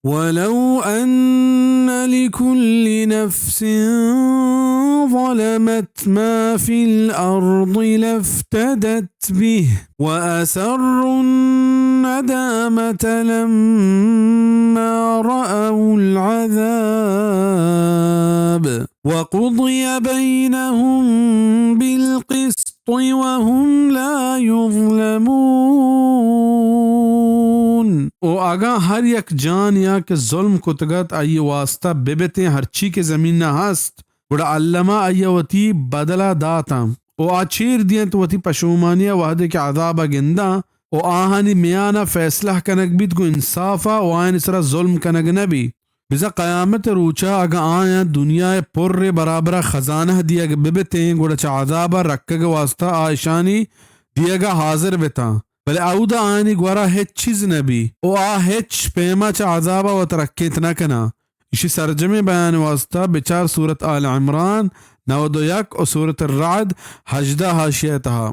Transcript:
ولو أن لكل نفس ظلمت ما في الأرض لافتدت به وأسروا الندامة لما رأوا العذاب وقضي بينهم بالقسط وهم لا يظلمون۔ او اگاں ہر یک جان یا کہ ظلم کتگت آئی واسطہ ببتیں ہرچی کہ زمین ءَ ہست، گڑا الما آئی ءَ وتی بدل ءَ داتاں۔ او آ چیر دینت وتی پشومانی ءَ وہدے کہ عذاب ءَ گنداں، او آہانی میان ءَ فیصلہ کنگ بیت گوں انصاف ءَ، او آیانی سرا ظلم کنگ نہ بیت۔ بزاں قیامت ءِ روچ ءَ اگاں آیاں دنیا ءِ پر ءِ برابر ءَ خزانہ دیگ بہ بتیں، گڑا چہ عذاب ءَ رکگ ءِ واستا آ اشانی دیگ ءَ حاضر بتاں، بلے اودا آیانی گورا ہچ چیز نہ بی، او آ ہچ پیما چہ عذاب ءَ وت رکینت نہ کناں۔ ایشی سرجمیں بیان ءِ واستا بچار سورت آل عمران نود و یک و سورت الرعد ہژدہ حاشیہ ءِ تہا۔